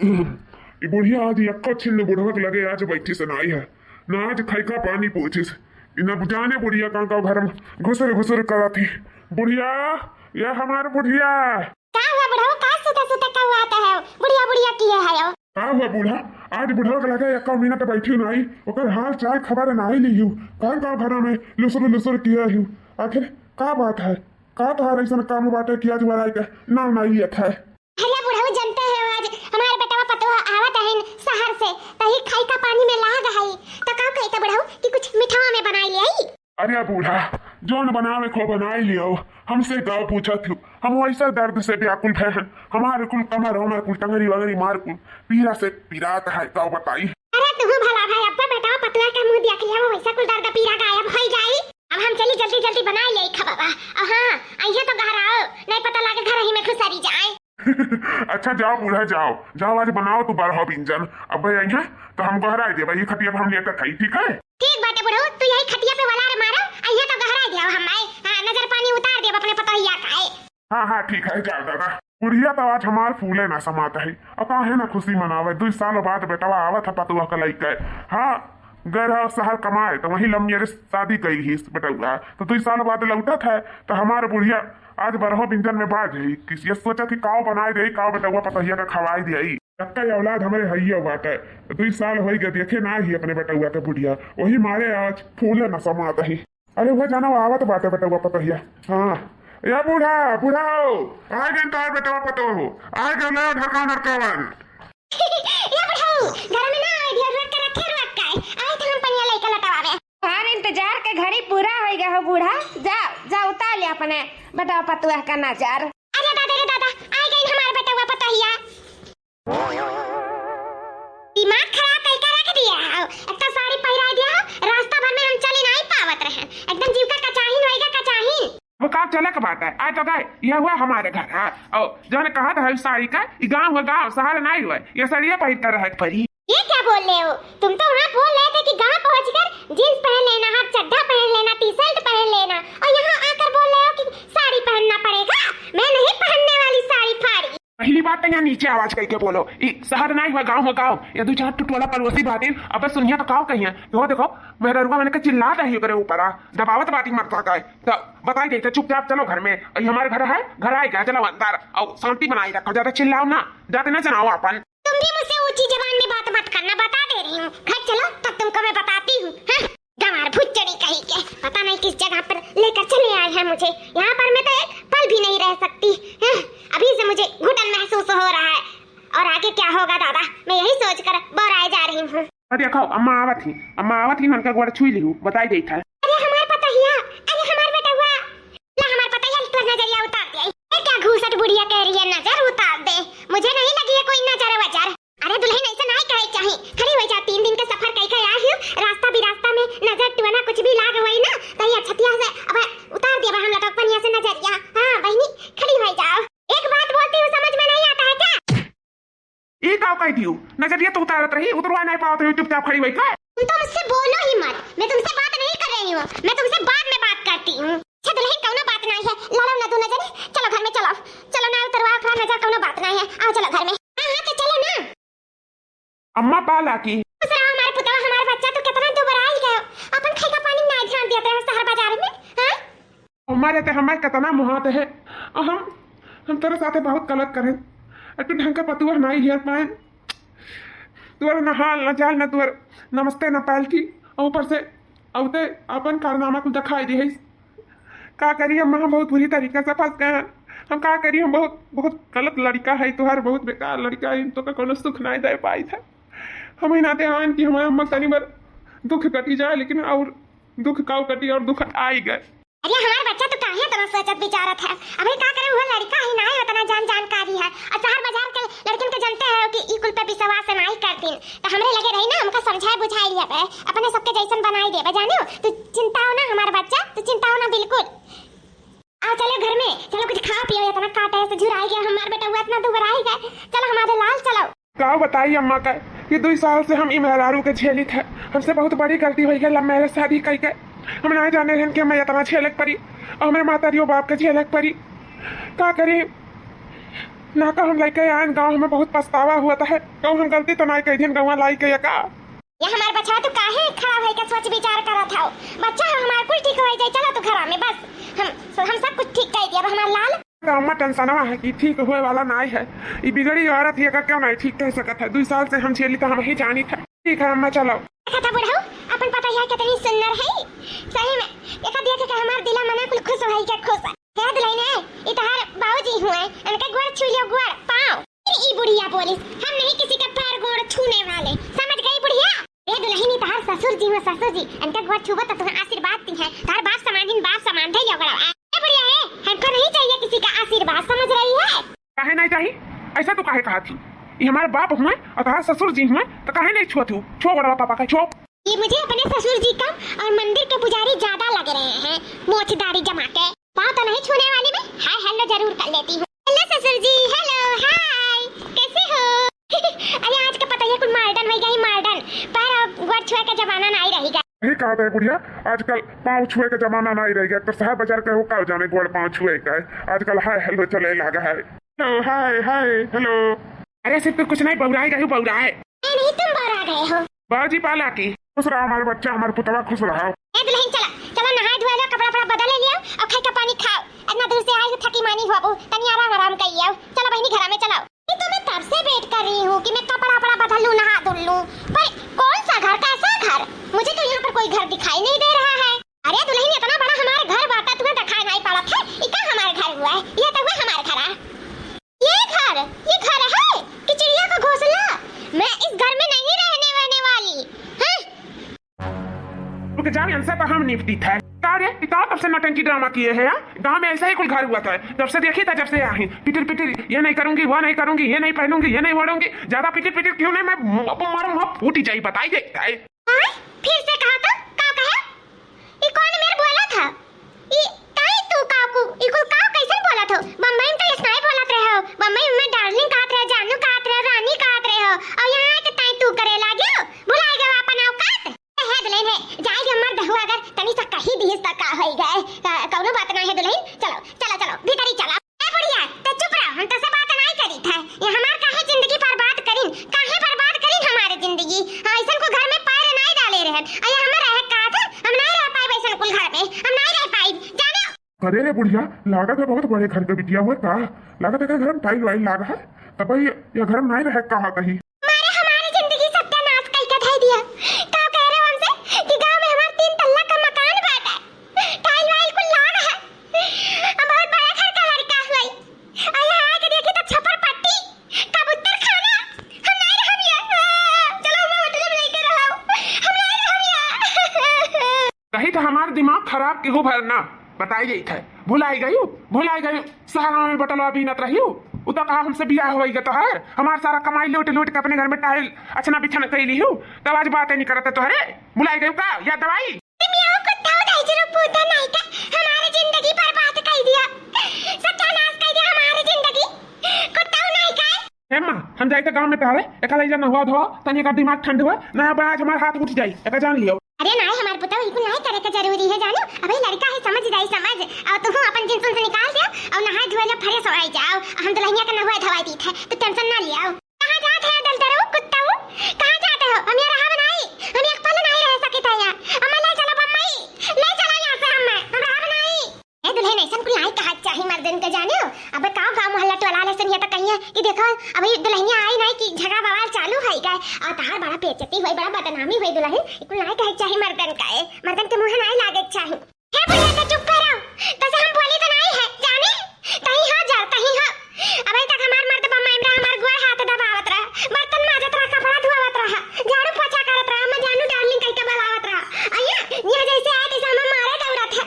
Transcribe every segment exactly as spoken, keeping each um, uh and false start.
ई बुढ़िया आज यक्को छिन बुढ़वा के लगे आज बैठी से नाई है, ना आज खैका पानी पूछिस। ई न जाने बुढ़िया कहाँ का घर में घुसुर घुसुर करत ही। बुढ़िया, या हमार बुढ़िया। का हुआ बुढ़ऊ, का सुता सुता का हुआ आता है? बुढ़िया बुढ़िया किया है हो? का हुआ बूढ़ा? आज बुढ़वा के लगे एको मिनट बैठी नाई, ओकर हाल चाल खबर नाई लिहू। कहाँ का घर में लुसुर लुसुर किया हूँ? आखिर का बात है? का तोहार ऐसन काम बाटे कि आज वराई के नाम नाई लियत है? अरे बुढ़ऊ, जानते हैं आज हमारे बेटवा पतोह आवत है शहर से, तही खाई का पानी में लाग है, तो का कहते बुढ़ऊ कि कुछ मिठावा में बनाई ले आई? अरे बूढ़ा, जौन बनावे को बनाई लियो, हमसे का पूछत हो? हम वैसा दर्द से व्याकुल भय हैं, हमारे कुल कमर हमर कुल टंगरी वंगरी मार कुल पीरा से पिरात है, का बताई? अरे तू भला भाई, अब्बा बेटवा पतोह का मुंह देख लिया, वो वैसा कुल दर्द पीरा गायब हो जाई। अब हम चली जल्दी जल्दी बनाई ले खबवा। अब हाँ, अइहे तो घर आओ, नहीं पता लागे घर ही में घुसरी जाए। अच्छा जाओ बूढ़ा जाओ, जाओ आज बनाओ तू बारह व्यंजन। अब भाई अइहे तो हम गहराई देबा, ये खटिया पे हम लेटत हई, ठीक है? ठीक बाटे बुढ़ऊ, तू यही खटिया पे वलार मारो, अइहे तो गहराई दिया हम आए। हाँ, नजर पानी उतार देब अपने पतोहिया का है। हाँ हाँ ठीक है, जाओ दादा। बुढ़िया तो आज हमार फूले ना समात है, अब काहे ना खुशी मनावे, दुई साल बाद बेटवा आवत है पतोह का लइके। हाँ, गए रहा शहर कमाए, तो वहीं लव मैरिज शादी कइल ही बेटवा, तो दुई साल बाद लौटत है, तो हमार बुढ़िया आज बारह व्यंजन में बाज है कि ये सोचत ही काव बनाए दे, काव बेटवा पतोहिया का खवाई दे। एक्का औलाद हमरे हइये बाटे, दुई साल होई गए देखे ना ही अपने बेटवा के बुढ़िया, वही मारे आज फूले न समात ही। अरे वह जाना आवत बाटे बेटवा पतोहिया। हाँ, या बूढ़ा, बूढ़ाओ, आ गए तोहर बेटवा पतोह, आ गए ना ढरकावन, ढरकावन। या बुढ़ऊ, घर में ना आवे दिया, रोक के रखे, रोक के। आए तो हम पनिया लेके लौटवावे। हमार इंतजार के घड़ी पूरा हो गया हो बूढ़ा, जा, जा उतार ले अपने बेटवा पतोह का नजर। अरे दादा रे दादा, आ गई हमारे बेटवा पतोहिया। दिमाग खराब कइके रख दिया हो, एक तो साड़ी पहिराई दिया हो, रास्ता भर में हम चली नहीं पावत रहे, एकदम जीव का कचाहिन होइगा, कचाहिन। अब का चले के बात है, आए तो गए, यह हुआ हमारे घर, हाँ। और जौन कहा था साड़ी का, ई गाँव हुआ गाँव, शहर नहीं हुआ, ये साड़िया पहिर कर रहे के पड़ी। ये क्या बोल रहे हो? तुम तो वहाँ बोल रहे थे कि गाँव पहुँचकर जींस पहन लेना, हाफ चड्ढा पहन लेना, टी शर्ट पहन लेना, और यहाँ आकर बोल रहे हो कि साड़ी पहनना पड़ेगा। मैं नहीं पहनने वाली साड़ी फाड़ी। पहली बात तो यहाँ नीचे आवाज करके बोलो, ई शहर नहीं हुआ, गाँव हुआ गाँव। ये दो चार टुटवाला पड़ोसी बातें अब सुनिया तो काव कहिया। देखो, देखो, मेहररुआ मैंने के चिल्ला रही ओकरे ऊपर, आ, दबावत बाती मत कर गए। तो बताई देते, चुपचाप चलो घर में, ई हमारे घर है, घर आए गया, चलो अंदर, और शांति बनाए रखो, ज्यादा चिल्लाओ ना, जाते ना जनाओ अपन। तुम भी मुझसे ऊंची जबान में बात मत करना, बता दे रही हूँ। घर चलो, तब तुमको मैं बताती हूँ। हाँ, गंवार भुच्चड़ी कहीं के, पता नहीं किस जगह पर लेकर चले आए हैं मुझे। यहाँ पर मैं तो एक पल भी नहीं रह सकती। हाँ, अभी से मुझे घुटन महसूस हो रहा है, और आगे क्या होगा दादा, मैं यही सोचकर बौराए जा रही हूँ। अरे देखो, अम्मा आवत ही, अम्मा आवत ही, उनका गोड़ छुई लिहू, बताई देत है। अरे हमार पतोहिया, अरे हमार बेटवा, ला हमार पतोहिया, तोर नजरिया उतार दे। ये क्या घूसट बुढ़िया कह रही है, नजर उतार दे? मुझे नहीं लगी है कोई नजर वजर। अरे दुल्हन, ऐसे नाई कहे चाही, खड़ी हो जा, तीन दिन के सफर कई के आई हूँ, रास्ता बिरास्ता में नजर टुअना कुछ भी लाग हुई ना, तो ये छतिया से अब उतार देबा हम लटक पनिया से नजरिया। हाँ बहनी, खड़ी हो जाओ। एक बात बोलती हूँ, समझ में नहीं आता है क्या? ई का कह दियो? नजरिया तो उतारत रही, उतरवा नहीं पावत रही, चुपचाप खड़ी हुई का? तुम तो मुझसे बोलो ही मत, मैं तुमसे बात नहीं कर रही हूँ, मैं तुमसे बाद में बात करती हूँ। अच्छा दुल्हन, कौनो बात नहीं है, ला लो ना दो नजर, चलो घर में चलो, चलो ना उतरवा उतरवा नजर, कौनो बात नहीं है, आओ चलो घर में। हाँ हाँ तो चलो ना। अम्मा पा ला की। खुश रहो हमारे पुतवा, हमारे बच्चा, तू कितना दुबराई गयो, अपन खाए का पानी ना ध्यान देते हो शहर बाजार में, हाँ? हमारे ते हमारे कितना मुहात है, और हम, हम तोरे साथे बहुत गलत करें, और तू ढंग का पतुआ नहीं लिया पाए, तोर न हाल न चाल न तोर नमस्ते न पाल की, और ऊपर से अउते अपन कारनामा कुल दिखाई दे है। का करी अम्मा, हम बहुत बुरी तरीका से फंस गए हैं। हम का करी, हम बहुत, बहुत गलत लड़का है तोहार, बहुत बेकार लड़का है, तो का कोनो सुख नहीं दे पाई था। हम ही नाते आन कि हमारे अम्मा तनी बार दुख कटी जाए, लेकिन और दुख काऊ कटी और दुख आई गए। अरे हमार बच्चा, तू काहे इतना सोचत विचारत है? अबे का करे, वो लड़का ही ना है, उतना जान जानकारी है। और शहर बाजार के लड़कन के जानते हैं कि ई कुल पे विश्वास नहीं करतीन, तो हमरे लगे रही ना, हमका समझाए बुझाए लिया बे, अपने सबके जैसन बनाई देबे, जाने हो? तू चिंता हो ना हमार बच्चा, तू चिंता हो ना बिल्कुल। आ चलो घर में, चलो कुछ खाओ पियो, इतना काटे से झुराई गया हमार बेटा, हुआ इतना दुबराई गए, चलो हमारे लाल चलो। का बताई अम्मा का, ये दुई साल से हम ई मेहरारू के झेलित है। हमसे बहुत बड़ी गलती होइ गई, love marriage शादी कई के। हम ना जाने रहन कि हमें इतना झेले के पड़ी, और हमरे मातारियो बाप के झेले के पड़ी। का करी, ना का हम लइके आएन गाँव, हमें बहुत पछतावा हुआ था। कहूँ हम गलती तो नाई कइ दिहन गौवा लाई के एका। या हमार बचवा, तू काहे खड़ा होइके सोच विचार करत हौ? बच्चा हो हमार, कुल ठीक होइ जाई, चला तू घरा में, बस हम, हम सब कुछ ठीक कइ दिया, अब हमार लाल। अम्मा टेंशनवा है कि ठीक होए वाला नाई है। ई बिगड़ी औरत ही एका क्यों नाई ठीक कइ सकत है? दुई साल से हम झेली तो हम ही जानी था। ठीक है अम्मा, चलो। देखा था बुढ़ऊ, अपन पतोहिया कितनी सुंदर है, सही में। एका देख के हमार दिला मना कुल खुश होइके खुश है। हे दुलहिने, ई तोहार बाबूजी हुए, इनके गोड़ छू लियो, गोड़, पाँव। फिर ई बुढ़िया बोलिस, "हम नहीं किसी के पैर गोड़ छूने वाले।" समझ गई बुढ़िया? ए दुलहिन, ई तोहार ससुर जी हुए, ससुर जी, इनके गोड़ छूबो तो तुम्हें आशीर्वाद दी है। तोहार बाप समान हिन, बाप समान धई लियो गोड़वा। ए बुढ़िया, ए, हमको नहीं चाहिए किसी का आशीर्वाद, समझ रही है? काहे नहीं चाही? ऐसा तू काहे कहा थी? ई हमारे बाप हुए और तोहार ससुर जी हुए, तो काहे नहीं छुआ थू? छुआ गोड़वा पापा का, छुआ। ये मुझे अपने ससुर जी कम और मंदिर के पुजारी ज्यादा लग रहे हैं, मोछ दाढ़ी जमा के। पाँव तो नहीं छूने वाली मैं, हाय हेलो जरूर कर लेती हूँ। हेलो ससुर जी, हेलो, हाय, कैसे हो? अरे आज का पता है कुल मॉडर्न होइ गई, मॉडर्न। पैर और गोड़ छुए का जमाना नाई रहि गया। यही कहा था बुढ़िया, आजकल पाँव छुए का जमाना नाई रहि गया। तो शहर बाजार के हो का जाने गोड़ पाँव छुए का है, आजकल हाय हेलो चले लागा है। हेलो, हाय, हाय, हेलो। अरे सिर्फ कुछ नहीं, बौराए गई, बौराए। नहीं, नहीं, तुम बौरा गए हो। बाजी पाला की। खुश रहा हमारे बच्चा, हमारे पुतवा, खुश रहा। ए दुलहिन, चला, चला, नहाए धोए लो, कपड़ा, कपड़ा बदले लियो और खाए का पानी खाओ। इतना दूर से आए हो, थकी मानी हो, अब तनी आराम, आराम कर लियो। चलो बहनी, घरा में चलो। ये तो मैं तब से वेट कर रही हूँ कि मैं कपड़ा, कपड़ा बदल लूँ, नहा धुल लूँ, पर कौन सा घर, कैसा घर? मुझे तो यहाँ पर कोई घर दिखाई नहीं दे रहा है। अरे दुलहिन, इतना बड़ा हमारा घर बाटा, तुम्हें दिखाई नहीं पड़त है? ये का हमारा घर हुआ है? ये तो हुआ हमारा घर है। ये घर, ये घर है कि चिड़िया का घोंसला? मैं इस घर में नहीं रहने वहने वाली। हैं? रुक जाओ, इनसे तो हम निपटी थे। का रे, ई का तब से नौटंकी ड्रामा किए है, हाँ? गाँव में ऐसा ही कुल घर हुआ था, जब से देखी था, जब से आई। पिटिर पिटिर, ये नहीं करूंगी, वो नहीं करूंगी, ये नहीं पहनूंगी, ये नहीं ओढ़ूंगी। ज्यादा पिटिर पिटिर क्यों नहीं, मैं म-, अब मारूंगा, फूटी जाई, बताई जाई। आय, फिर से कहा तो, का कहे? ई कौन मेर बोला था? ई ताई तू काकू, ई कुल काव कैसन बोलत हो? बम्बई में तो ऐसनाई बोलत रहे हो। बम्बई में डार्लिंग कहत रहे, जानू कहत रहे, रानी कहत रहे हो। और यहाँ आके ताई तू करे लागे हो? भुलाए गए अपन औकात? हे दुलहिन हे, जाए के मर्द हुआ अगर तनी सा कही दिहिस त का होई गए? का-, कौनो बात ना है दुलहिन। चलो, चलो, चलो, भीतरी चलो। ए बुढ़िया, ते चुप रह, हम तसे बात नाई करी था। ये हमार काहे जिंदगी बर्बाद करिन? काहे बर्बाद करिन हमारे जिंदगी? हाँ, ऐसन को घर में पैर नाई डाले रहन। अरे हम रह का था? हम नाई रह पाइब ऐसन कुल घर में। हम नाई रह पाइब। जाने। अरे रे बुढ़िया, लागत है बहुत बड़े घर के बिटिया हुए का? लागत है घर में टाइल वाइल लाग है, तब ये, ये घर में नाई रह कहा कहीं। मारे हमारे जिंदगी सत्यानाश कई के धई दिया। का कह रहे हो हमसे कि गांव में हमार तीन तल्ला का मकान बाटे, टाइल वाइल कुल लाग है। हम बहुत बड़े घर का लड़का हुई। आ यहाँ आके देखी तो छप्पर पट्टी, कबूतर खाना। हम नहीं रहब ये। चलो हम होटल में लेके रहो। हम नहीं रहब ये। कही तो हमार दिमाग खराब केहू भर ना बताई जाई थे। भुलाई गई, भुलाई गई। शहर में बटलवा बीनत रही। उ तो कहा हमसे बियाह होई गए तोहार। हमार सारा कमाई लूट लूट के अपने घर में टाइल अछना बिछना कैली हूँ। तब आज बातें नहीं करते तोहरे। भुलाई गई का? याद दवाई। तुम ये कुत्ता उदाई जरूर पूता नहीं का? हमारी जिंदगी बर्बाद कर दिया, सत्यानाश कर दिया हमारी जिंदगी। कुत्ता नहीं का? हे माँ, हम जाई त गाँव में टहरे, एका लई जा नहवा धोवा, तनी एका दिमाग ठंड हुआ, ना बा आज हमार हाथ उठ जाई, एका जान लियो। अरे नाई हमार पुतवा, ई कुल नाई करे के जरूरी है जानो, अबे लड़का है, समझ जाई समझ, और तुम अपन जींस उन्स निकाल दियो और नहाए धोए लो, फ्रेश हो जाओ, हम दुल्हनिया के नहवा धोवाई दी थे, तो टेंशन ना लियो। कहाँ जात है डलतरू कुत्ता? कहाँ जाते हो? हम यहाँ रहा बनाई, हम एक पल नहीं रह सके थे यहाँ। अम्मा ले चलो बम्मई, ले चलो यहाँ से अम्मा, हम रहा बनाई। ए दुल्हन, ऐसन कुल नाई कहा चाही मर्दन के जाने हो। अब का गाँव मोहल्ला टोला ले सुनिए तो कहिए कि देखो अभी दुल्हनिया आई नहीं कि झगड़ा बवाल चालू हो गए और तहार बड़ा बेइज्जती हुई, बड़ा बदनामी हुई दुल्हन। ई कुल नाई कहे चाही मर्दन का, ए मर्दन के मुँह नाई लागे चाही। हे भैया, तो चुप रहो। तसे हम बोली तो नहीं है, जाने? तहीं हो जा, तहीं हो। अबे तक हमार मर्द बम्मा इमरा हमार गोड़ हाथ दबावत रहा, बर्तन माजत रहा, कपड़ा धोवत रहा, झाड़ू पोछा करत रहा, मैं जानू डार्लिंग कह के बुलावत रहा। अइया, यहाँ जैसे आए तैसे हमें मारे दौड़त है।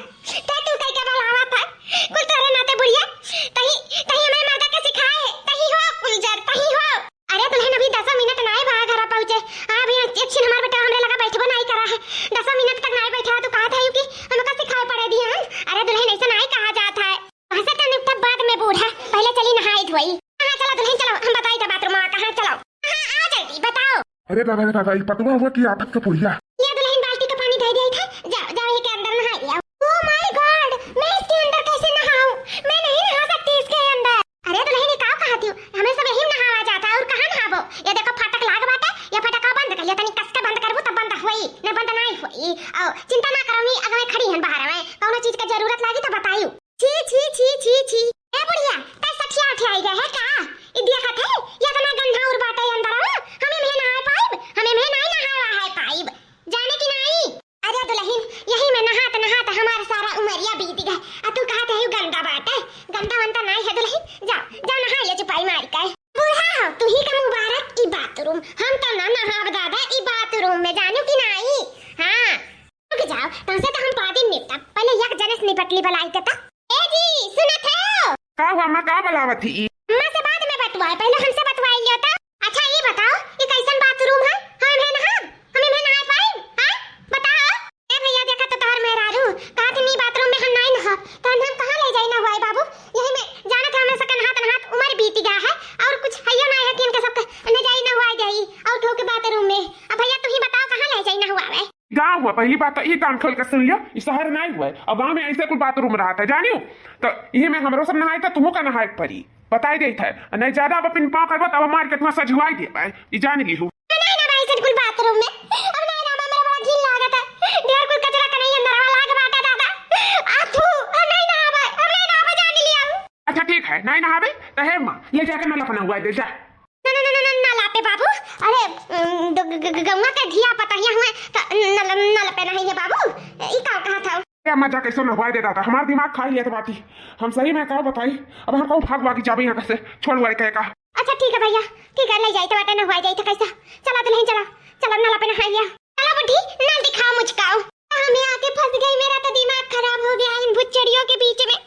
ते तू कह के बुलावत है। कुल तोरे नाते बुढ़िया, तहीं, तहीं हमारे माता के सिखाए है, तहीं हो कुल जर, तहीं हो। अरे दुल्हन, अभी दसों मिनट नाई बा घरा पहुँचे। हाँ, अभी एक छिन हमार बेटा हमरे लगा बैठबो नाई करा है। दसों मिनट तक नाई बैठा, तू कहत है कि हमका सिखाए पड़े दिया है। अरे दुल्हन, ऐसे नाई कहा जात है। वहाँ से तो निपटा बाद में बूढ़ा, पहले चली नहाई धोई। हाँ, चलो दुल्हन, चलो, हम बताई था बाथरूम में कहाँ, चलो। हाँ, आ जल्दी, बताओ। अरे दादा, अरे दादा, ई पतवा हुआ कि आफत का पुड़िया? ये दुल्हन बाल्टी का पानी दे दिया था, जाओ, जाओ, ये के अंदर नहा लिया। Oh my God, मैं इसके अंदर कैसे नहाऊं? मैं नहीं नहा सकती इसके अंदर। अरे दुल्हन, ये का कहा थी? अउ चिंता ना करो, मी अगवे खड़ी हन बाहर में, कौनो चीज के जरूरत लागी तो बताइउ। छी, छी, छी, छी, छी। ए बुढ़िया, तै सठिया उठिया आई गए है का? ई देखत है, ये इतना गंधा उर बाटे अंदरवा, हमें में नहाए पाइब, हमें में नाई नहाए वहाए पाइब। जाने की नाई? अरे दुलहिन, यही में नहात नहात हमार सारा उमरिया बीत गए। आ तू कहत है यू गंदा बाटे, गंदा वंदा नाई है दुलहिन, जा, जा नहा ले चुपाई मार के। बूढ़ा हो, तू ही का मुबारक ई बाथरूम, हम तो ना नहाब दादा ई बाथरूम में, जानू की नाई? हाँ। रुक जाओ, तुमसे तो हम बाद में निपटब, पहले एक जने से निपट ली बलाई के तो। ए जी, सुनत हो? का हुआ अम्मा, का बलावत ही? अम्मा से बाद में बतवाए, पहले हमसे बतवाई लियो तो। अच्छा, ये बताओ, ये कैसन बाथरूम है? हम इनमें नहाब? हम इनमें नहाए पाइब? हाँ? बताओ। ए भैया, देखा तो तोहर मेहरारू, कहत ही, "नी बाथरूम में हम नाई नहाब।" तो हम कहाँ ले जाई नहवाई बाबू? यही में जानत है, हमें सका नहात नहात उम्र बीत गया है, और कुछ हइयो ना है कि इनके सबके न जाई नहवाई जाई, और ठोके बाथरूम में। अब भैया, तू ही बताओ, कहाँ ले जाई नहवावे? गाँव हुआ, पहली बात तो ई कान खोल के सुन लियो, ई शहर नाई हुआ है। अब गाँव में ऐसे कुल बाथरूम रहत है, जानियो? तो इहे में हमरो सब नहाए था, तुहू का नहाए के पड़ी, बताई देत है। नहीं ज्यादा अब अपन पाँव करबो, तब मार के तुहा सजुआई देबे, ई जान लिहू। नहीं ना भाई, सब कुल बाथरूम में, अब नहीं ना, हमरा बड़ा घिन लागत है, ढेर कुल कचरा का नहीं अंदर वाला लाग बाटा दादा। आ तू, अब नहीं ना भाई, अब नहीं ना भाई, जान लिया। अच्छा ठीक है, नहीं नहाबे, तो हे माँ, ले जाके नल अपना हुआ दे जा। ना, ना, ना, ना, ना, ना लापे बाबू। अरे, उम, ग-, ग-, ग-, गौवा के धिया पतहिया हुए, त न-, न-, ना लापे नहीं है बाबू। ई का कहा था? ए, अम्मा जा, कैसे नहवाए दे दादा, हमार दिमाग खाई लेत बाटी। हम सही में का बताई, अब हम कहूँ भाग भागी जाबे यहाँ से, छोड़ वाले कहे का। अच्छा, ठीक है भैया, ठीक है, ले जाई तो बाटे, नहवाए जाई तो कैसा? चला दुलहिन, चला, चला, ना लापे नहाइया। चला बुढ़ी, ना दिखाओ मुझकाओ। हम यहाँ आके फंस गई, मेरा तो दिमाग खराब हो गया इन भुच्चड़ियों के बीच में।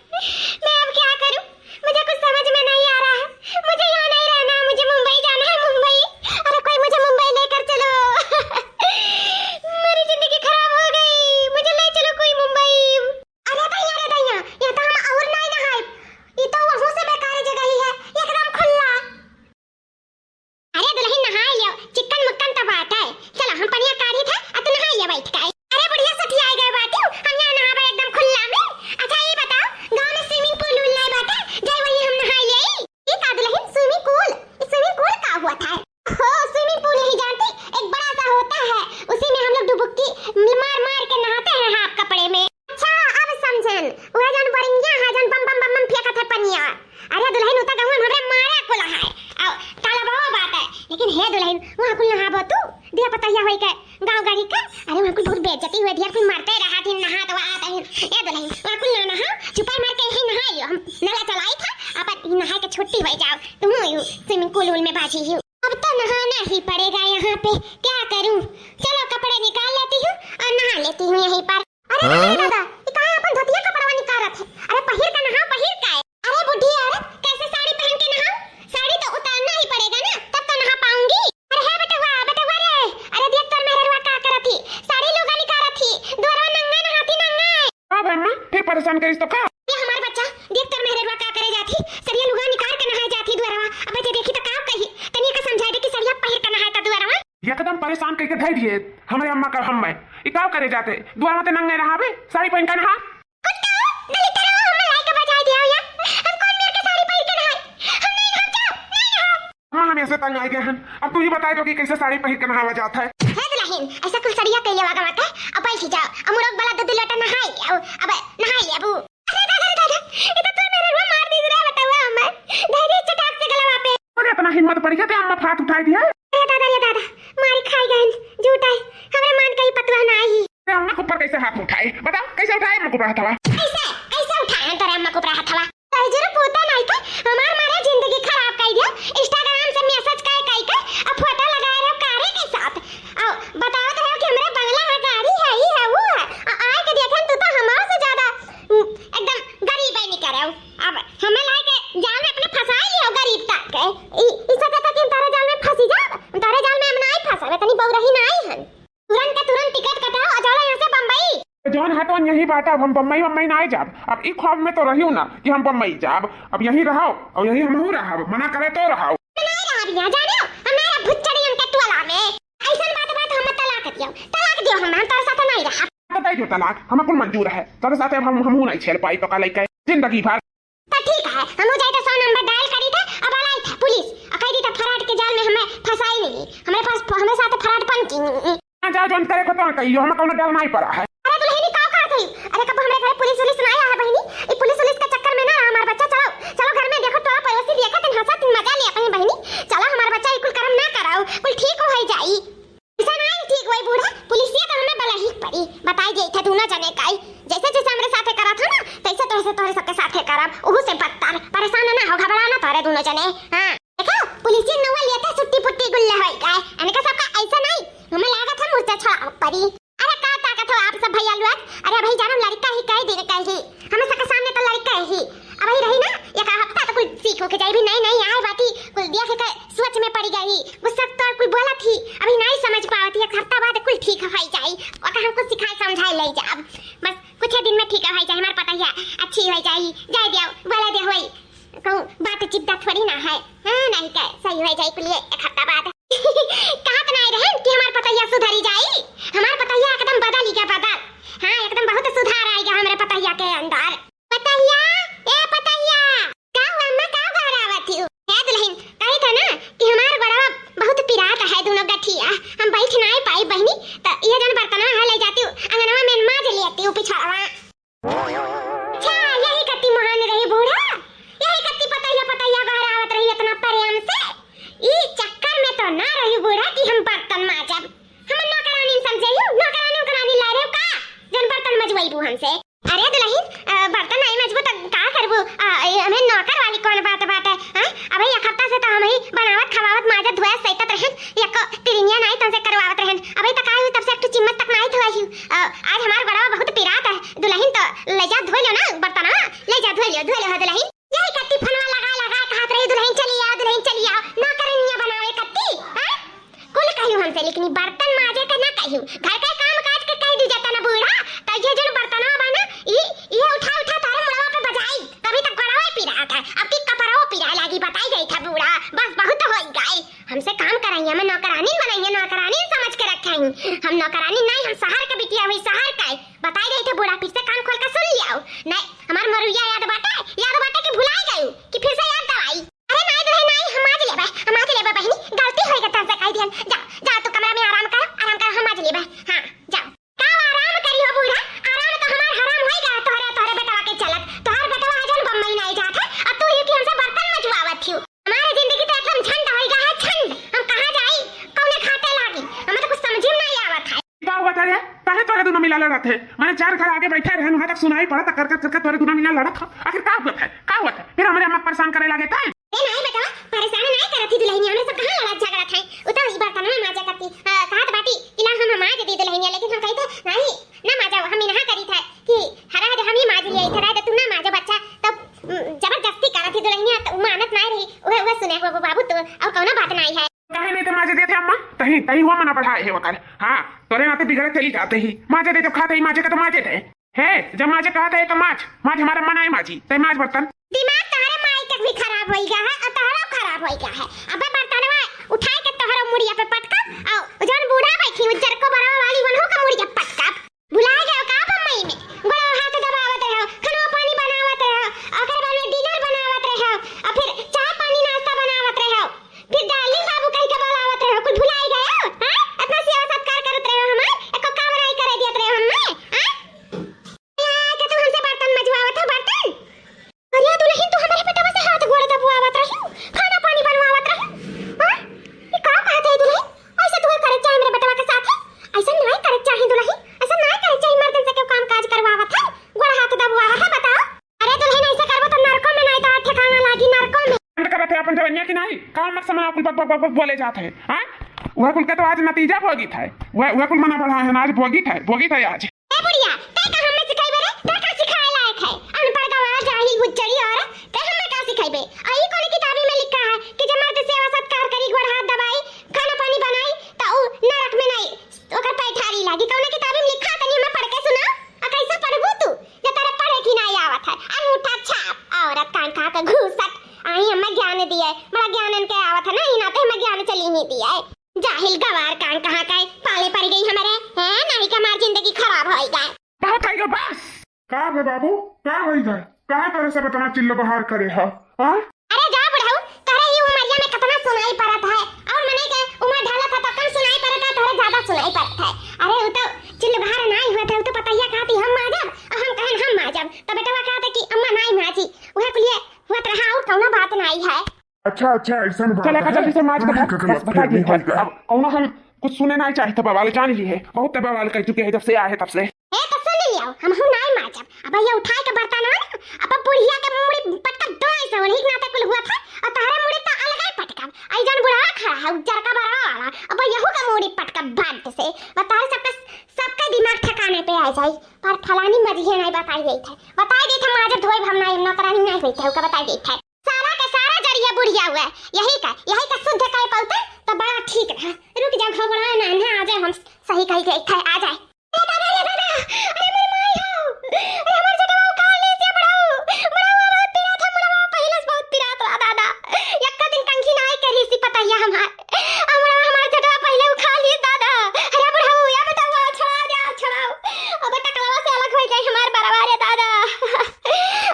मैं अब क्या करूँ, मुझे कुछ समझ में नहीं आ रहा है। मुझे यहाँ नहीं रहना है, मुझे मुंबई जाना है, मुंबई। अरे कोई मुझे मुंबई लेकर चलो। मेरी जिंदगी खराब हो गई, मुझे ले चलो कोई मुंबई। अरे दैया, अरे दैया, ये तो हम और नहीं नहाए, ये तो वहू से बेकार जगह ही है, एकदम खुला। अरे दुलहिन, नहाए लियो, चिक्कन मुक्कन तो बाटे। चलो, हम पनिया काढ़ी था, अब तू नहाए लियो बैठ के। अरे बुढ़िया, सठियाए गए बाटू, हम यहाँ नहाबे एकदम खुला में। अच्छा, ये बताओ, गाँव में swimming pool उल नहीं बाटे, जाए वहीं हम नहाए ले आई? ये का दुलहिन, swimming pool? ये swimming pool का हुआ था? हो, swimming pool नहीं जानती? एक बड़ा सा होता है, उसी में हम लोग डुबुक्की मार मार के नहाते हैं हाफ कपड़े में। अच्छा, अब समझन। वह जौन बरिंगिया है, जौन बम बम बम बम फेंकत है पनिया। अरे दुलहिन, उता गहुआ में हमरे मारे कुला है। अउ तालाबवा बाटे। लेकिन हे दुलहिन, वहाँ कुल नहाबो तू? दिया पतहिया होई के, गाँव गढ़ी के। अरे वहाँ कुल बहुत बेइज्जती हुए, ढेर कुल मरते रहा थी, नहात वहात है। ए दुलहिन, वहाँ कुल ना नहा, चुपाई मार के यहीं नहा लियो। हम नला चलाई था, अपन नहाए के छुट्टी हो जाओ। तुम यू swimming pool उल में बाजी ही। अब तो नहाना ही पड़ेगा यहाँ पे, क्या करूँ? चलो कपड़े निकाल लेती हूँ और नहा लेती हूँ यहीं पर। अरे दादा, अरे दादा, ये काहे अपन धोतिया कपड़वा निकारत है? अरे पहिर के नहाओ, पहिर के। अरे बुढ़ी औरत, कैसे साड़ी पहन के नहाओ? साड़ी तो उतारना ही पड़ेगा ना, तब तो नहा पाऊंगी। अरे हे बेटवा, बेटवा रे, अरे देख तोर मेहररुआ का करत ही, साड़ी लुगा निकारत ही, दुअरवा नंगा नहाती नंगा। का भई अम्मा, फिर परेशान करिस तो का? ये हमार बच्चा, देख तोर मेहररुआ का करे जात ही, सड़िया लुगा निकार के नहाए जात ही दुअरवा। अबे जे देखी तो का कही, तनी एका समझाए दे कि सड़िया पहिर के नहाए ता दुअरवा। एकदम परेशान कइके धइ दिए हमरे अम्मा का हम में। ई का करे जाते? दुअरवा ते नंगे नहाबे, साड़ी पहिन के नहा। कुत्ता, दलिद्दर हो, हम लाई के बजाय दिया हो या। हम कौन मेर के साड़ी पहिर के नहाए? हम नहीं नहाब, जाओ, नहीं नहाब। अम्मा, हम ऐसे तंग आए गए हैं, अब तू ही बताए दो कि कैसे साड़ी पहिर के नहावा जात है। हे दुलहिन, ऐसा कुल सड़िया कइले वागा मत है, अब बैठ जाओ, अब मुरुक वाला दो दो लोटा नहाए, अब, अब नहाए, अब। अरे दादा रे दादा, ये तो तोर मेहररुआ मार दी रे, बतावा हमें। धइ दे चटाक से गलवा पे। अरे इतना हिम्मत बढ़ गया ते अम्मा, हाथ उठाई दिया। अरे दादा रे दादा, मारी खाई गए, झूठ है, हमरे मान कई पतवा ना आई। ते अम्मा के ऊपर कैसे हाथ उठाए? बताओ, कैसे उठाए अम्मा के ऊपर हथवा? कैसे, कैसे उठाए तोरे अम्मा के ऊपर हथवा? तोरे जरूर पोता नहीं था, हमार मारे जिंदगी खराब कर दिया। Instagram से message कर कर के, अब photo लगा रहे हो कारे के साथ। आओ, बतावत रहे हो कि हमरे बंगला है, गाड़ी है, ई है, वो है। आ, आए के देखन तू तो हमार से ज्यादा, उम, एकदम गरीब है निकरे हो। अब हमें लाए के जाल में अपने फंसाई लियो गरीब तक के। ई, ई सोचा था कि हम तारे जाल में फंसी जाब, तारे जाल में हम ना आई फंसावे, तनी बउरही ना आई हन। तुरंत के तुरंत टिकट कटाओ और चलो यहाँ से बम्बई। जौन है तौन यही बात, अब हम बम्बई बम्बई ना जाब। अब ई ख्वाब में तो रहियो ना कि हम बम्बई जाब। अब यही रहो और यही हमहू रहब, मना करे तो रहो। नहीं रहब यहाँ, जाने हो, हम ना रहब भुच्चड़ियन के टोला में। ऐसन बात बात हम तलाक दियो, तलाक दियो हम, हम तोरे साथ नहीं रहब। बताई दो तलाक, हम कुल मंजूर है, तोरे साथ अब हम, हमहू नहीं झेल पाई तो का लइका जिंदगी भर। तो ठीक है, हमहू जाई तो सौ नंबर डायल करी थे, अब अलाई थे पुलिस, और कह दी थे फराड के जाल में हमें फंसाई नहीं, हमारे पास, हमारे साथ फराडपन की नहीं। हाँ, जाओ, जौन करे को तो कहियो, हमें कौनो डर नाहीं परा है। अरे दुलहिनी, का कहत हई? अरे कब हमरे घरे पुलिस उलिस ना आया है बहिनी, ई पुलिस उलिस के चक्कर में ना हमार बच्चा, चलो, चलो घर में देखो, टोला पड़ोसी देखत हैं, हंसत हैं, मजा लेत हैं बहिनी, चलो हमार बच्चा ई कुल करम ना कराओ, कुल ठीक होइ जाई। ऐसा नाहीं ठीक होई बूढ़ा, पुलिसिया तो हमें बलही पड़ी, बताई देई था दूनो जने काई, जैसे जैसे हमरे साथे करत हो ना, तैसे तैसे तोहरे सबके साथे करब, उहू से बदतर, परेशान ना हो, घबरा ना तोहरे दूनो जने। हाँ, देखो, पुलिसिया नौवा लेते छुट्टी पुट्टी गुल्ले होई गए, इनका सबका ऐसा नाहीं, हमें लागत है मुर्चा छोड़ा पड़ी। अरे का ताकत हो आप सब भैया लोग? अरे भाई जानो लड़का ही कई दिन का ही, हम सबके सामने तो लड़का ही। अबही रही ना, एक हफ्ता तो कुल सीख होके जाई, भी नई नई आए बाटी, कुल देख के सोच में पड़ी गई, गुस्सा तो कुल बोलत ही, अबही नाहीं समझ पावत ही, एक हफ्ता बाद कुल ठीक होइ जाई, ओका हम कुछ सिखाए समझाए ले जाब, बस कुछ दिन में ठीक होइ जाई, हमार पतोहिया अच्छी होइ जाई, जाए दियो, बोले दे होई। कहूँ बात चिपदा थोड़ी ना है। हाँ, नाहीं का, सही होइ जाई कुलिये एक हफ्ता बाद। कहत नाहीं रहन कि हमार पतोहिया सुधरी जाई? हमार पतोहिया एकदम बदल गया, बदल। हाँ, एकदम बहुत सुधार आइगा हमरे पतोहिया के अंदर। पतोहिया, ए पतोहिया, का हुआ अम्मा, का गोहरावत हो? हे दुलहिन, कही था ना कि हमार गोड़वा बहुत पिरात है, दूनो गठिया, हम बैठ नाहीं पाई बहिनी, त इहे जौन बर्तनवा है ले जाती हूँ, अंगनवा में माज लेती हूँ पिछड़वा। अच्छा, यही कत्ती महान रही बूढ़ा, यही कत्ती पतोहिया पतोहिया गोहरावत रही इतना प्रेम से। ई चक्कर में तो ना रही बूढ़ा कि हम बर्तन माजब। हम नौकरानी समझे हूँ, नौकरानी उकरानी ला रहे हो का, जौन बर्तन मजवैबू हमसे? अरे दुलहिन, अ, बर्तन नाहीं मजबू त का करबू? अ, ए, हमें नौकर वाली कौन बात बाटे, हैं? अबे एक हफ्ता से तो हमही बनावत, खवावत, माजत, धोयत, सैतत रहन, एको तिरिनिया नाहीं तोहसे करवावत रहन। अबे त का हुई, तब से एक ठो चिम्मच तक नाहीं धोई हूँ। अ, आज हमार गोड़वा बहुत पिरात है, दुलहिन तो ले जा धोई लो ना बर्तनवा, ले जा धोई लो, धोई लो हो दुलहिन। यही कत्ती फोनवा लगा लगा कहत रही, "दुलहिन चली आओ, दुलहिन चली आओ," नौकरानिया बनावे कत्ती, हैं? कुल कहियो हमसे, लेकिन ई बर्तन माजे के ना कहियो। घर के काम काज के कह दी जाता ना बूढ़ा, त ये जौन बर्तनवा बा ना, ई, ये उठा उठा तारे मुड़वा पे बजाई, तभी तक गोड़वा पिरात है, अब की कपड़वा पिराए लागी, बताई जाई था बूढ़ा, बस बहुत होई गए। हमसे काम कराइए, हमें नौकरानी बनाइए, नौकरानी समझ के रखें। हम नौकरानी नहीं, हम शहर के बिटिया हुई, शहर का। बताई जाई था बूढ़ा, फिर से कान खोल के सुन लियाओ। नहीं, हमार मरुइया याद बाटे, याद बाटे कि भुलाई गई, कि फिर से याद दवाई। अरे नाहीं दुलहिन नाहीं, हम माज लेबे, हम माज लेबे बहिनी, गलती होई गई, तोहसे कह दिहन। जा, जा तू कमरा में आराम कर, आराम कर, हम माज लेबे। हाँ, जा। का आराम करी हो बूढ़ा? आराम तो हमार हराम होई गया तोहरे, तोहरे बेटवा के चलत। तोहर बेटवा अजन बम्बई नाहीं जात है, और तू ही कि हमसे बर्तन मजवावत हियो। हमारे जिंदगी तो एकदम झंड होई गया है, झंड। हम कहाँ जाई, कौने घाटे लागी, हमें तो कुछ समझ में नाहीं आवत है। का हुआ था रे? काहे तोरे दूनो मिला लड़त है? माने चार घर आगे बैठे रहन, वहाँ तक सुनाई पड़त, कर कर कर कर तोरे दूनो मिला लड़त हो। आखिर का हुआ था? का हुआ था? फिर हमरे अम्मा परेशान करे लागे ता? ए नाहीं बेटा, परेशान नाहीं करत ही दुलहिनिया, हमरे सब कहाँ लड़त झगड़त है? उ तो ई बर्तनवा माजा करती, अ, कहत बाटी, "इला हम माज दी दुलहिनिया," लेकिन हम कही थे, "नाहीं, ना माजा, हम इनहा करी थे कि हरा हरा हम ही माज लिया, इधर आए तो तू ना माजा बच्चा," तब, उम, जबरदस्ती करत ही दुलहिनिया, तो उ मानत नाहीं रही, उहे, उहे सुने हो बाबू तू, और कौनो बात नाहीं है। काहे नाहीं तो माजे देते अम्मा? तही, तही हुआ मना बढ़ाए है वकर। हाँ, तोरे नाते बिगड़े चली जाते ही। माजे दे जब खाते ही माजे का तो माजे दे। हे, जब माजे कहत है तो माज, माज हमारे मनाई माजी, तै माज बर्तन। दिमाग तोहरे माई के भी खराब होई गया है और तोहरो खराब होई गया है। अबे बर्तनवा उठाई के तोहरो मुड़िया पे पटका, और जौन बूढ़ा बैठी उज्जर को बरवा वाली वनहु का मुड़िया पटका। भुला गयो का बम्बई में? गोड़वा हाथ दबावत रहो, खाना पानी बनावत रहो, ओकर बाद में dinner बनावत रहो, और फिर चाय पानी नाश्ता बनावत रहो, फिर darling बाबू कह के बुलावत रहो, कुल भुलाई गयो? हाँ? इतना सेवा सत्कार करत रहो हमार, एको काम नाहीं करे दियत रहो हमें, हाँ? या, के तू हमसे बर्तन मजवावत हो, बर्तन? अरे दुलहिन, तू हमरे बेटवा से हाथ गोड़ दबवावत रही, खाना पानी बनवावत रही। हाँ? ये का कहत है दुलहिन? ऐसे तू करे चाहे हमरे बेटवा के साथ है? ऐसा नाहीं करे चाहे दुलहिन, ऐसा नाहीं करे चाहे, मर्दन से क्यों काम काज करवावत है, गोड़ हाथ दबवावत है, बताओ। अरे दुलहिन, ऐसे करबो तो नरको में नाहीं तो ठिकाना लागी, नरको में। बंद करत है अपन जवनिया की नाहीं, काम मत समझ, कुल बक बक बक बक बोले जात है। हाँ? वह कुल के तो आज नतीजा भोगित है, वह, वह कुल मना बढ़ा है ना, आज भोगित है, भोगित है आज। ए बुढ़िया, तै का हमें सिखाइबे रे? तै का सिखाए लायक है? अनपढ़ गंवार जाहिल बुच्चड़ी औरत, तै हमें का सिखाइबे? आ ई कौन किताबी में लिखा है कि जे मर्द सेवा सत्कार करी, गोड़ हाथ दबाई, खाना पानी बनाई, त ऊ नरक में नाहीं, ओकर पैठारी लागी? कौन किताबी में लिखा है? तनी हमें पढ़ के सुनाओ। आ कैसे पढ़बू तू? जे तोरे पढ़े की नाहीं आवत है। अंगूठा छाप, औरत कान कहा के घूसट, आई हमें ज्ञान दिए, बड़ा ज्ञान इनके आवत है ना, ई नाते हमें ज्ञान चली ही दिए। जाहिल गवार कान कहाँ का है, पाले पड़ गई हमरे, हैं? नाहीं के हमार जिंदगी खराब होई गए। बहुत है बस। का बे बाबू, का होई गए? काहे तोरे सब इतना चिल्लो बहार करे है? हाँ? अरे जा बुढ़ऊ, तोरे ई उमरिया में कितना सुनाई पड़त है, और मने के उमर ढलत है तो कम सुनाई पड़त है, तोरे ज्यादा सुनाई पड़त है। अच्छा, अच्छा, ऐसन बात चले, है। जल्दी से मार के नहीं, बस, बस, बता दिए। अब कौनो हम कुछ सुने नहीं चाहिए था, बवाल जान ली है, बहुत बवाल कर चुके हैं जब से आए तब से। ए, तो सुन लियो, हम हूँ नहीं माजब। अब ये उठाए के बर्तन हो ना, अब बुढ़िया के मूड़ी पटकब दो ऐसे, वही नाते कुल हुआ था, और तहरे मूड़ी तो अलग ही पटकब। आई जान बुढ़ावा खड़ा है, उज्जर का बरवा वाला, अब यहू के मूड़ी पटकब बांट से। बताओ, सबके, सबके दिमाग ठिकाने पे आ जाई। पर फलानी मजिए नहीं बताई गई थे, बताई गई थे, माजब धोई हम नहीं, नौकरानी नहीं गई थे, ओका बताई गई थे। सारा के सारा जरिया बुढ़िया हुआ है। यही का, यही का शुद्ध कहे पौते तो बड़ा ठीक रहा। रुक जा, घबरा ना, ना आ जाए, हम सही कही गई थे, आ जाए। ए दादा, ए दादा, अरे मोर माई हो, अरे हमार जटवा उखाड़ ली से बुढ़ऊ, बुढ़ऊ बहुत पिरात है, बुढ़ऊ पहिले से बहुत पिरात रहा दादा, यक्का दिन कंघी नाई करी सी पतैया हमार, आ बुढ़ऊ हमार जटवा पहिले उखाड़ ली दादा, अरे बुढ़ऊ या बताओ, छोड़ा दे, छोड़ाओ, अब टकलवा से अलग हो जाए हमार बरवा रे दादा,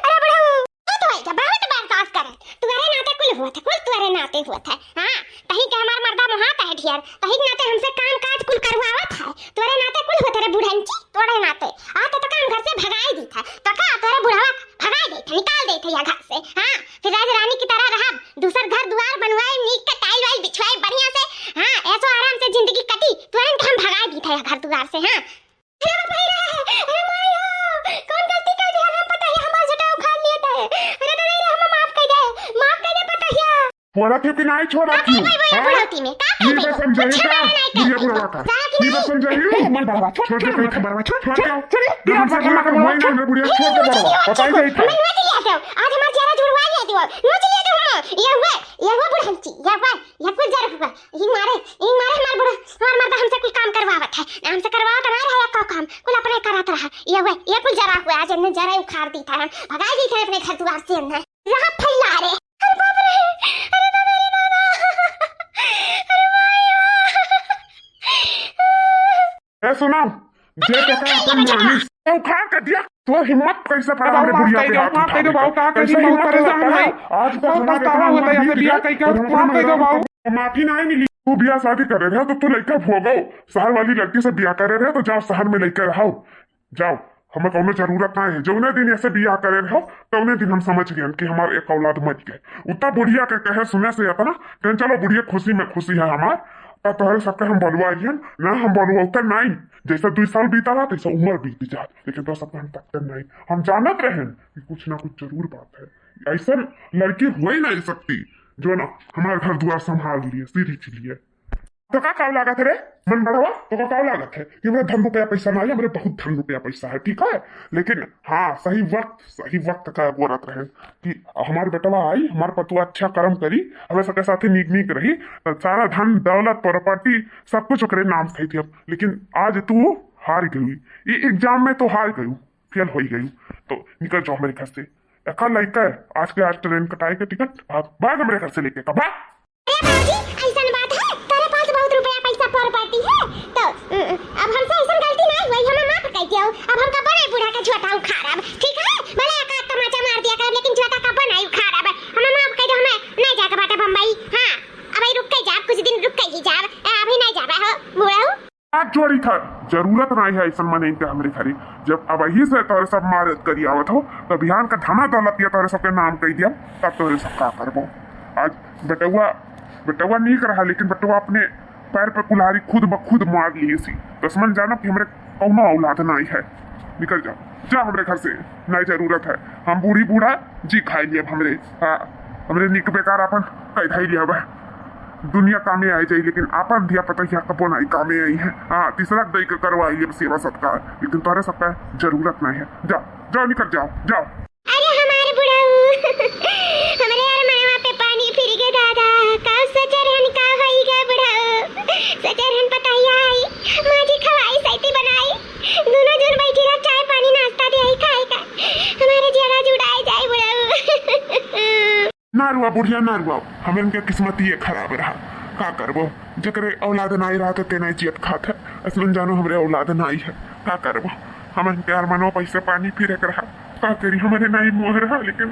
अरे बुढ़ऊ। तू तो आई जब बहुत बर्दाश्त करे। तुम्हारे नाते कुल हुआ था, कुल तुम्हारे नाते हुआ था। हाँ, तही के हमार मर्दा मोहात है ढेर, तही के नाते हमसे काम काज कुल करवावत है। तुम्हारे नाते कुल हुआ था रे बुढ़ंची, तुम्हारे नाते। आ तो, तो काम घर से भगाई दी था, तो का तुम्हारे बुढ़वा भगाई दे था, निकाल दे था या घर से। हाँ, फिर राज रानी की तरह रहा, दूसर घर दुआर बनवाए, नीक के टाइल वाइल बिछवाए बढ़िया से। हाँ, ऐसो आराम से जिंदगी कटी, तुरंत हम भगाई दी था या घर दुआर से। हाँ, अरे बाप रे, अरे माई हो, कौन गलती कर दिया हम पतैया, हमार जटा उखाड़ लिए थे। अरे दादा रे, हम माफ कर दे, माफ कर दे पतैया। छोड़ा क्यों कि नहीं छोड़ा क्यों? का करबे भाई, हाँ? बुढ़ौती में का ये करबे? बस समझाइए कुछ का? हमारा नहीं बुढ़िया करबे। बुढ़वा का। जाना कि ये नहीं? बस समझाइए। ए, मन बड़वा, छोड़, छोड़ छोड़, दे, छोड़, बड़वा, छोड़, छोड़, छोड़, छोड़, छोड़, ये छोड़, हमसे छोड़, ना छोड़, कोई ना, छोड़, बुढ़िया, छोड़, छोड़ दे, छोड़, बड़वा। छोड़, बताइए छोड़, इधर। मैं नोच लिया था। आज हमार चेहरा जुड़वा लिया था। नोच लिया था हम। ये हुआ, ये हुआ बुढ़ंची, ये हुआ, ये कुल जर हुआ। ई मारे, ई मारे हमार बूढ़ा, हमार मर्दा हमसे कुल काम करवावत है। ना हमसे करवावत ना रहे एको काम, कुल अपने करत रहा। ये हुए, ये कुल जरा हुए, आज इन्हें जरा उखाड़ दी था, हम भगाई दी थे अपने घर दुआर से इन्हें। रहा फैला रे। अरे बाप रे, अरे दादा रे दादा, अरे माई हो। ए सुनो, जे अरे कका रुक, अपन ये बच्चा। मानिस उखाड़ के दिया, तो हिम्मत कैसे पड़ा बाबू, हमरे माफ बुढ़िया कर पे दो, हाथ माफ कर उठावे दो बाबू, का? का कैसे कैसे माफ हिम्मत करे पड़ा? साहब? आज तक बहुत हमारे पछतावा इतना होता है, बदनाम ऐसे बिया बिया कई के और हमारे उखाड़ दे दो मर्दा बाबू। माफी नहीं मिली। तू बिया शादी करे रहे तो तू लइका भोगो, शहर वाली लड़की से बिया करे रहे तो जाओ शहर में लइका रहो, जाओ, हमें कौनो जरूरत नहीं है। जौने दिन ऐसे बिया करे रहो तौने दिन हम समझ गए कि हमार एक औलाद मर गए। उतना बुढ़िया के कहे सुने से इतना कि चलो बुढ़िया खुशी में खुशी है हमार, तब तोहरे सबके हम बलुआ लियन ना, हम बलुआ उतर नहीं। जैसे दुई साल बीता रहा तैसे उम्र बीत जात, लेकिन तो सबके हम तकते नहीं। हम जानत रहेन कि कुछ ना कुछ जरूर बात है। ऐसन लड़की हो ही नहीं सकती जो ना हमार घर दुआर संभाल लिए, सीढ़ी चलिए। तो का काव लागत है रे मन बढ़वा? तो का काव लागत है कि हमरे धन रुपया पैसा ना है, हमरे बहुत धन रुपया पैसा है, ठीक है, लेकिन हाँ, सही वक्त, सही वक्त का गोरत रहे कि हमार बेटवा आई, हमार पतुआ अच्छा कर्म करी, हमें सबके साथे नीक नीक रही, तो सारा धन दौलत प्रॉपर्टी सब कुछ ओकरे नाम से थी। अब लेकिन आज तू हार गई, ये एग्जाम में तो हार गई, फेल हो गई, तो निकल जाओ मेरे घर से। एका लइका आज के आज ट्रेन कटाए के टिकट, भाग, भाग हमरे घर से लेके का, भाग। अरे बाबूजी, ऐसन बात है, तेरे पास बहुत रुपया पैसा प्रॉपर्टी है, तो, उम, अब हमसे ऐसन गलती नहीं हुई, हमें माफ कर दियो। अब हम कब्बो नहीं बूढ़ा के झोटा उखाड़ब, ठीक है? भले एक आध तमाचा मार दिया करब, लेकिन झोटा कब्बो नहीं उखाड़ब। हमें माफ कर दो, हमें नहीं जाके बाटे बम्बई। हाँ, अब रुक के जाब, कुछ दिन रुक के ही जाब, ए, अभी नहीं जाबे हो, बूढ़ा हो। हाथ जोड़ी था, जरूरत नहीं है ऐसन मनई के हमरे घरे। जब अब यही से तोरे सब मारत करी आवत हो, तो बिहान का धना दौलत ये तोरे सबके नाम कह दिया, तब तोरे सब का करबो। आज बेटवा, बेटवा नीक रहा, लेकिन बेटवा अपने पैर पे कुल्हाड़ी खुद ब खुद मार लिए सी। दुश्मन जानो कि हमरे कौनो औलाद नहीं है। निकल जाओ, जा हमरे घर से, नहीं जरूरत है। हम बूढ़ी बूढ़ा जी खाई लिए हमरे, हाँ, हमरे निक बेकार अपन कह धाई लिया बा। दुनिया कामे आई जाई, लेकिन आपन धिया पतहिया कबो नहीं कामे आई है। हाँ, तीसरा के दई के करवाई लेब सेवा सत्कार, लेकिन तोहरे सबका जरूरत नहीं है। जा, जाओ, निकल जाओ, जाओ। अरे हमारे बुढ़ऊ, हमरे यार मनवा पे पानी फिर गए दादा। का सचरहन का होई गए बुढ़ऊ? सचरहन पतहिया आई, माजी खवाई, सैती बनाई, दोनों जन बैठी रह, चाय पानी नाश्ता दे आई खाए का। हमारे जियरा जुड़ाए जाए बुढ़ऊ। ना रुआ बुढ़िया, ना रुआ, हमन के किस्मत ये खराब रहा, का करबो? जेकरे औलाद नाई रहा तो तेना जियत खात है, असमन जानो हमरे औलाद नाई है, का करबो? हमन के अरमनवा पैसे पानी फिरे के रहा, का करी, हमरे नाई मोह रहा, लेकिन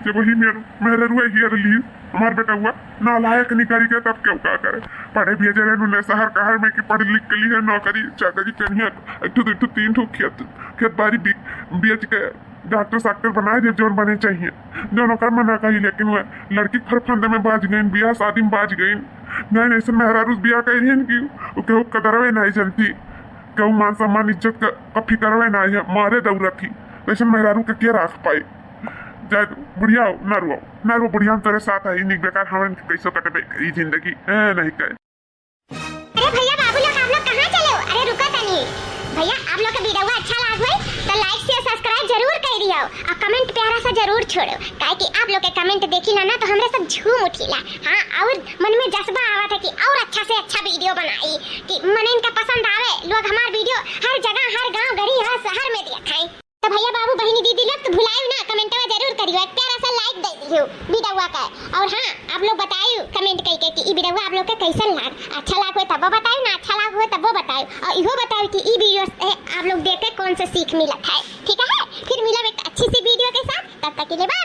जब वही मेर-, मेहररुआ हियर ली, हमार बेटउआ नालायक निकल गया, तब क्यों का करे? पढ़े भेजे रहे उन्हें शहर कहर में कि पढ़ लिख के लिए नौकरी चाकरी करिए, एक ठो, दो ठो, तीन ठो खेत, खेत बाड़ी बी-, बेच के डॉक्टर साक्टर बनाए देब, जौन बने चाहिए, जौन ओकर मना कही, लेकिन वह लड़की फरफंद में बाज गईन, बियाह शादी में बाज गईन। नहीं, ऐसे मेहरारू से बियाह कइलिहन कि उ केहू कदरवे नहीं जनती, केहू मान सम्मान इज्जत का, का फिकरवे नहीं है, मारे दौड़त ही। ऐसे मेहरारू के के राख पाए? जाए दो, बुढ़िया हो, ना रो, ना रो बुढ़िया, हम तोरे साथ है, निक बेकार हमन के कैसो कटबे करी जिंदगी, ए, नहीं कहे। अरे भैया बाबू लोग, आप लोग कहाँ चले हो? अरे रुको तनी। भैया, आप लोग के वीडियो अच्छा लाग होई तो like, share, subscribe जरूर कर दियो और comment प्यारा सा जरूर छोड़ो, काहे कि आप लोग के comment देखी ला ना तो हमरे सब झूम उठीला। हाँ, और मन में जज्बा आवत है कि और अच्छा से अच्छा वीडियो बनाई, कि मने इनका पसंद आवे, लोग हमार वीडियो हर जगह, हर गांव, गली, हर शहर में देखे। तो भैया बाबू बहिनी दीदी लोग तो भुलायो ना, कमेंटवा जरूर करियो, एक प्यारा सा like दे दियो वीडियोवा का। और हाँ, आप लोग बतायो कमेंट करके कि ई वीडियोवा आप लोग के कैसन लाग, अच्छा लाग होए तब बतायो ना, अच्छा लाग होए तब बतायो, और इहो बतायो कि ई वीडियो से आप लोग देख के कौन सा सीख मिलत है। ठीक है, फिर मिलब एक अच्छी सी वीडियो के साथ, तब तक के लिए bye।